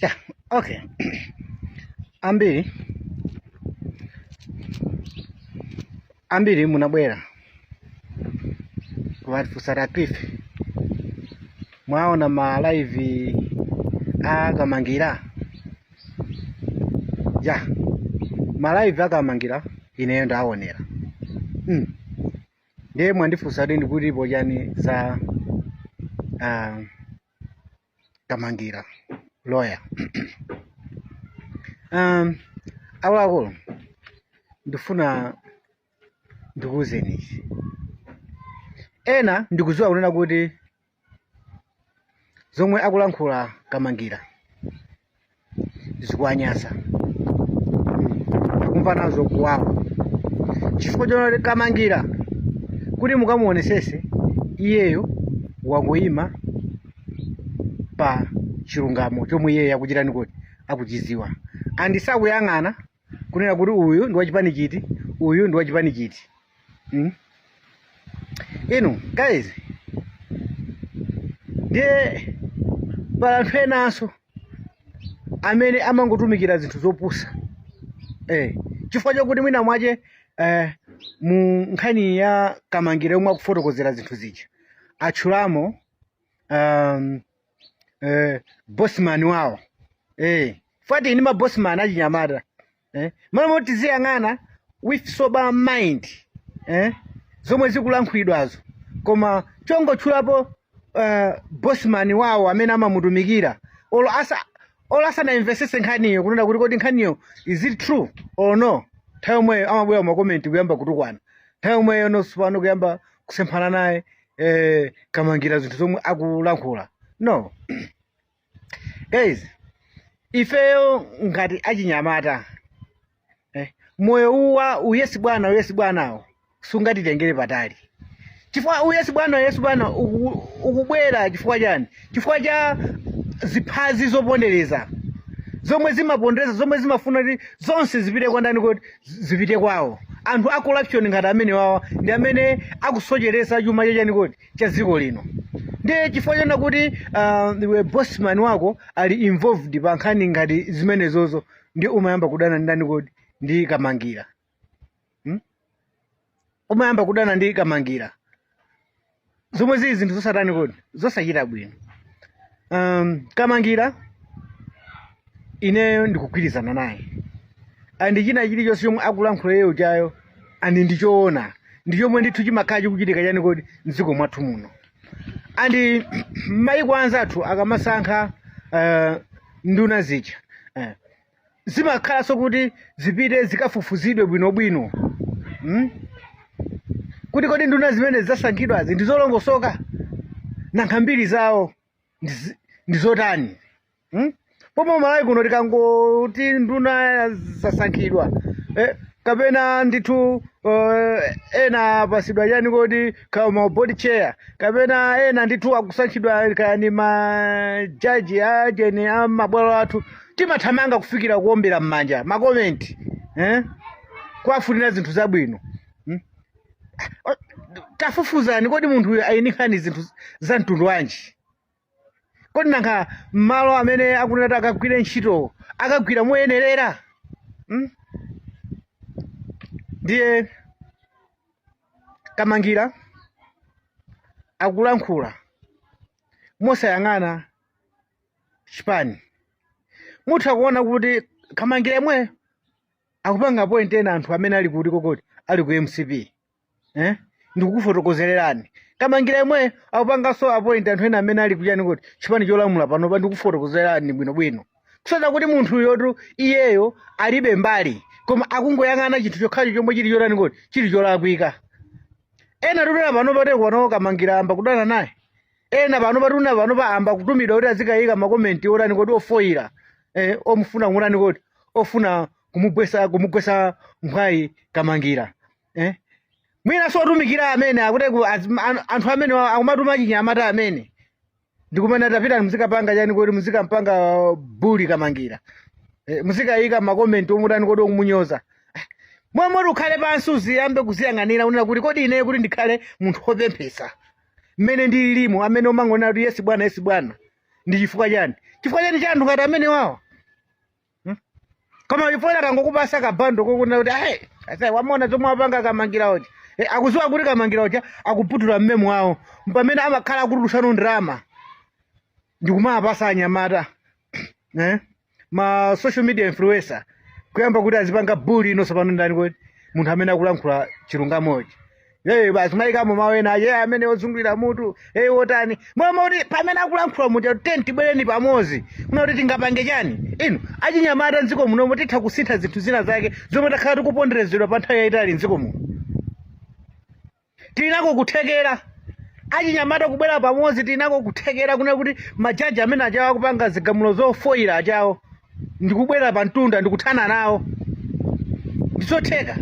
Yeah, okay. Ambiri ambiri munabwera kumatifunsa a Cliff, mwaona ma live a Kamangira? Ya, ma live a Kamangira ineyo ndaonera. Ndiye mwandifunsa kuti ndikutipo chani za Kamangira lawyer. Akuluakulu, ndifuna ndikuwuzeni ichi. Ena ndikudziwa kunena kuti zomwe akulankhula Kamangira zikuwanyasa, akumva nazo kuwawa, chifukwa chonoti Kamangira kuti mukamuonesese iyeyo wangoyima pa chilungamo chomwe iyeyo akuchitani kuti akuchiziwa, and sakuyang'ana kunena kuti uyu ndi wachipani chiti, uyu ndi wachipani chiti. Inu guys, ndiye pali anthu enanso amene amangotumikira zinthu zopusa, chifukwa chokuti mwina mwache mu nkhani ya Kamangira yomwe akufotokozera zinthu zija atchulamo bossman wawo, fati ndi ma bossman achinyamata, malo moti tiziyang'ana with sober mind zomwe zikulankhulidwazo, koma chongotchulapo bossman wawo amene amamutumikira, olo asanayimvesese nkhaniyo kunena kuti kodi nkhaniyo is it true or no, nthawi yomweyo amabwera ma comment kuyamba kutukwana, nthawi yomweyo nonso pano kuyamba kusemphana naye Kamangira zinthu zomwe akulankhula. No guys, ifeyo ngati achinyamata, moyo uwa uyesi bwana, uyesi bwanawo sungatitengere patali, chifukwa uyesi bwana, uyesi bwana ukubwera chifukwa chani? Chifukwa cha ziphazi zopondereza zomwe zimapondereza, zomwe zimafuna kuti zonse zipite kwa ndani? Kuti zipite kwawo. Anthu a corruption ngati amene wawa ndi amene akusocheresa chuma chachani kuti cha dziko lino. Ndiye chifukwa chona kuti iwe bossman wako ali involved pa nkhani ngati zimenezozo, ndi umayamba kudana ndi ndani kodi? Ndi Kamangira, Umayamba kudana ndi Kamangira, zomwe zili zinthu zosatani kodi zosachita bwino. Kamangira ineyo ndikugwirizana naye, and china chilichonse chomwe akulankhula iyeyo chayo and ndichoona, ndi chomwe ndithu chimakhala chikuchitika chani kodi mdziko mwathu muno. And maiko anzathu akamasankha nduna zija, zimakhalanso kuti zipite zikafufuzidwe bwinobwino, Kuti kodi nduna zimene zasankhidwazi ndi zolongosoka, nanga mbiri zawo ndi zotani, Pomwe Malawi kuno tikangoti nduna zasankhidwa, kapena ndithu ena apasidwa chani kodi kama board chair, kapena ena ndithu akusankhidwa kaya ni majaji ajeni a mabwalo athu, timathamanga kufikira kuombera m'manja, ma comment, kuwafunira zinthu zabwino, Tafufuzani, kodi munthu uyu ali ndi nkhani zinthu za mtundu wanji? Kodi nanga malo amene akunena kuti akagwire ntchito akagwira moyenerera, Ndiye Kamangira akulankhula mosayang'ana chipani. Mutha kuona kuti Kamangira yemwe akupanga point ena anthu amene ali kuti kokoti ali ku MCP, Ndikukufotokozererani, Kamangira yemwe akupanganso appoint anthu ena amene ali kuchani kuti chipani cholamula panopa. Ndikufotokozerani bwinobwino kusonyeza kuti munthu yotu iyeyo alibe mbali, koma akungoyang'ana chinthu chokhacho chomwe chili chotani kuti chili cholakwika. Ena tunena panopa teko pano Kamangira amba kudana naye. Ena panopa tunena panopa amba kutumidwa kuti azikayika ma comment otani kodi ofoyira, omufuna kumutani kodi ofuna kumugwesa mphwayi Kamangira, Mwina sotumikira amene akuti anthu amene akumatuma chinyamata amene ndikumene tapita muzikapanga chani kodi muzikampanga bully Kamangira, muzikayika ma comment omutani kodi omunyoza. Momwe ukhale pansi uziyambe kuziyang'anira unena kuti kodi ineyo kuti ndikhale munthu wopemphesa mmene ndililimo, amene umangonena kuti yes bwana, yes bwana, ndi chifukwa chani? Chifukwa chani? Cha anthu ngati amene wawa. Koma chifukwa akangokupasa kabando kokuna kuti ayi asa wamona zomwe apanga Kamangira uja. Akuziwa kuti Kamangira uja akuputula mmemu wawo, pamene amakhala akutulutsano ndalama ndikumapasa anyamata, ma social media influencer, kuyamba kuti azipanga bully. Inonso pano ndani kuti munthu amene akulankhula chilungamochi? Hey, basi mayikamo mawu ena ye amene ozungulira mutu, hey, wotani momwe kuti pamene akulankhula muja. Tenti tibwereni pamodzi kuna kuti tingapange chani? Inu achinyamata mdziko munomo, titha kusintha zinthu zina zake zomwe takhala tikuponderezedwa pa nthawi yayitali mdziko muno. Tilinako kuthekera achinyamata kubwera pamodzi, tilinako kuthekera kuna kuti majaji amene achawo akupanga zigamulo zofoyira achawo ndikubwera pa mtunda ndikuthana nawo. Ndizotheka,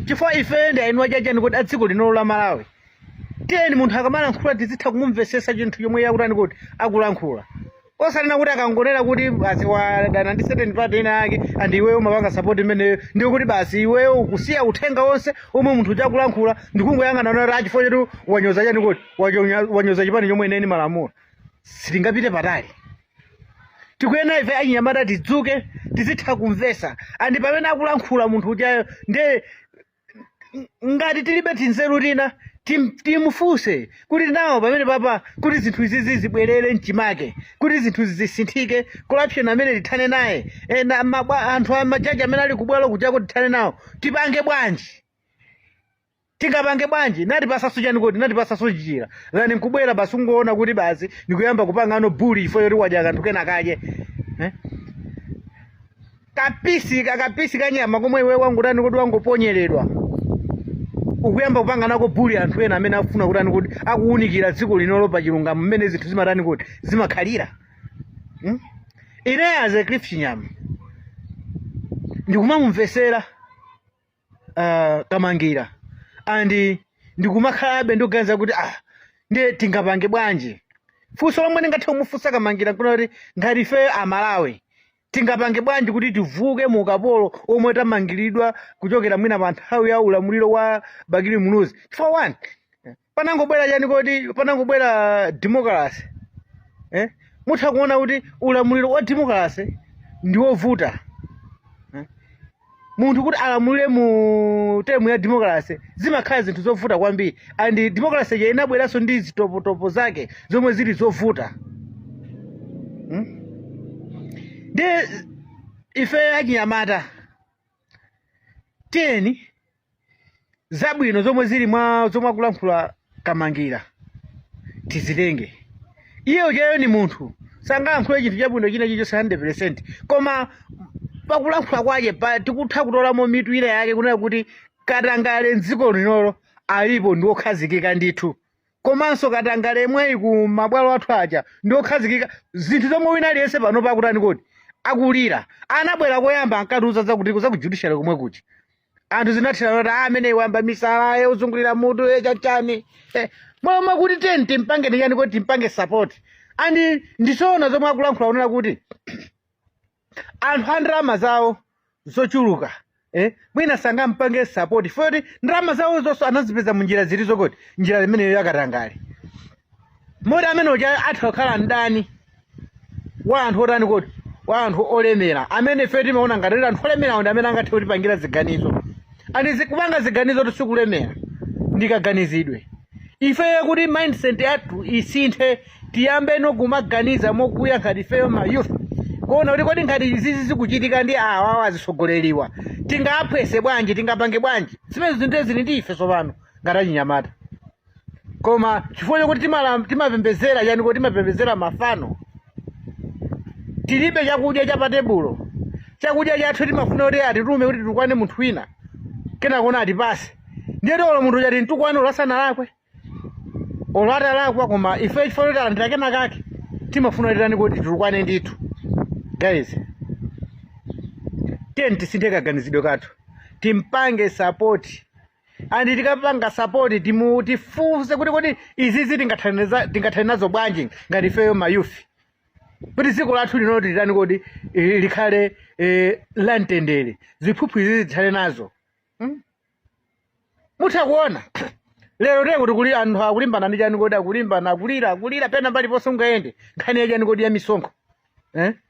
chifukwa ife ndi eni achachani kuti adziko linolo la Malawi. Tiyeni, munthu akamalankhula tizitha kumumvesesa chinthu chomwe iye akutani kuti akulankhula, osanena kuti akangonena kuti basi wadana ndi certain party ina yake and iweyo umapanga support imeneyo, ndiye kuti basi iweyo ukusiya uthenga wonse omwe munthu uja akulankhula ndikungoyang'ana nati achifukwa chetu wanyoza chani kuti wanyoza chipani chomwe ineni malamula. Sitingapite patali. Tikuyenera ife achinyamata tidzuke, tizitha kumvesa and pamene akulankhula munthu ujayo, ndiye ngati tilibe tinzeru tina timufunse kuti nawo pamene papa kuti zinthu izizi zibwerere mchimake, kuti zinthu zisinthike, corruption amene tithane naye, na anthu amajaji amene ali kubwalo kujako tithane nawo, tipange bwanji? Tingapange bwanji? Nati pasaso chani kuti nati pasaso njira lani nkubwera basi ungoona kuti basi nikuyamba kupanga ano bully chifukwa choti wadya kanthu kena kache, eh? Kapisi kakapisi kanyama komwe iwe wangutani kuti wangoponyeredwa, ukuyamba kupanga nako bully anthu ena amene akufuna kutani kuti akuwunikira dziko linolo pa chilungamo mmene zinthu zimatani kuti zimakhalira, Ine as a Cliff Chinyama ndikumamumvesera Kamangira and ndikumakhalabe ndikuganiza kuti ah, ndiye tingapange bwanji? Funso lomwe ndingathe kumufunsa Kamangira nkuna kuti ngati ife Amalawi tingapange bwanji kuti tivuke mu ukapolo omwe tamangiridwa kuchokera mwina pa nthawi ya ulamuliro wa Bakili Muluzi? Chifukwa one, panangobwera chani kodi, panangobwera democracy, eh? Mutha kuona kuti ulamuliro wa democracy ndi wovuta, eh? Munthu kuti alamulire mu term ya democracy zimakhala zinthu zovuta kwambiri, and democracy ija inabweranso ndi zitopotopo zake zomwe zili zovuta, Ndi ife achinyamata, tiyeni zabwino zomwe zili mwa zomwe akulankhula Kamangira tizitenge. Iye ujayo ni munthu, sangalankhule chinthu chabwino china chilichonse 100%, koma pakulankhula kwake pa tikutha kutolamo mitu ina yake kunena kuti katangale mdziko linolo alipo, ndi wokhazikika ndithu. Komanso katangale yemweyi ku mabwalo athu aja ndi wokhazikika, zinthu zomwe wina aliyense pano pakutani kuti akulira. Anabwera koyamba ankatiuza zakuti za ku judiciary komwe kuja anthu zinathira kuti ah, amene wamba misala, uzungulira mutu, chachani, momwe kuti teni timpange ndichani kuti timpange support. And ndizoona zomwe akulankhula kunena kuti anthu a ndalama zawo zochuluka, mwina sangampange support foti ndalama zawo zonse anazipeza munjira zilizo kuti njira imeneyo yakatangale, moti amene uja atha kukhala mdani wa anthu otani kuti wa anthu olemera, amene ife timaona ngati anthu olemerawo ndi amene angathe kutipangira ziganizo. And kupanga ziganizo tisikulemera, ndikaganizidwe. Ife kuti mindset yathu isinthe, tiyambe no kumaganiza mokuya ngati ifeyo ma youth, kuona kuti kodi ngati izizi zikuchitika ndi awawa azitsogoleriwa, tingaphwese bwanji? Tingapange bwanji? Zimene zinthu zili ndi ife tsopano ngati achinyamata. Koma chifukwa chokuti timapembedzera yani kuti timapembedzera mafano, tilibe chakudya cha patebulo. Chakudya chathu timafuna kuti atitume kuti titukwane munthu wina, kenakona atipase. Ndiye olo munthu uja timtukwane, olo asanalakwe, olo atalakwa, koma ife chifukwa choti alandira kenakake timafuna titani kuti titukwane ndithu. Guys, tiyeni tisinthe kaganizidwe kathu, timpange support. And tikapanga support, tifunse kuti kodi izizi tingathane nazo bwanji ngati ifeyo ma youth, kuti dziko lathu lino litani kodi likhale la mtendere, ziphuphu izizi tithane nazo, Mutha kuona lero teko kuti kuli anthu akulimbana ndi chani kodi, akulimbana, akulira, akulira pena paliponse ungayende, nkhani ya chani kodi, ya misonkho. eh?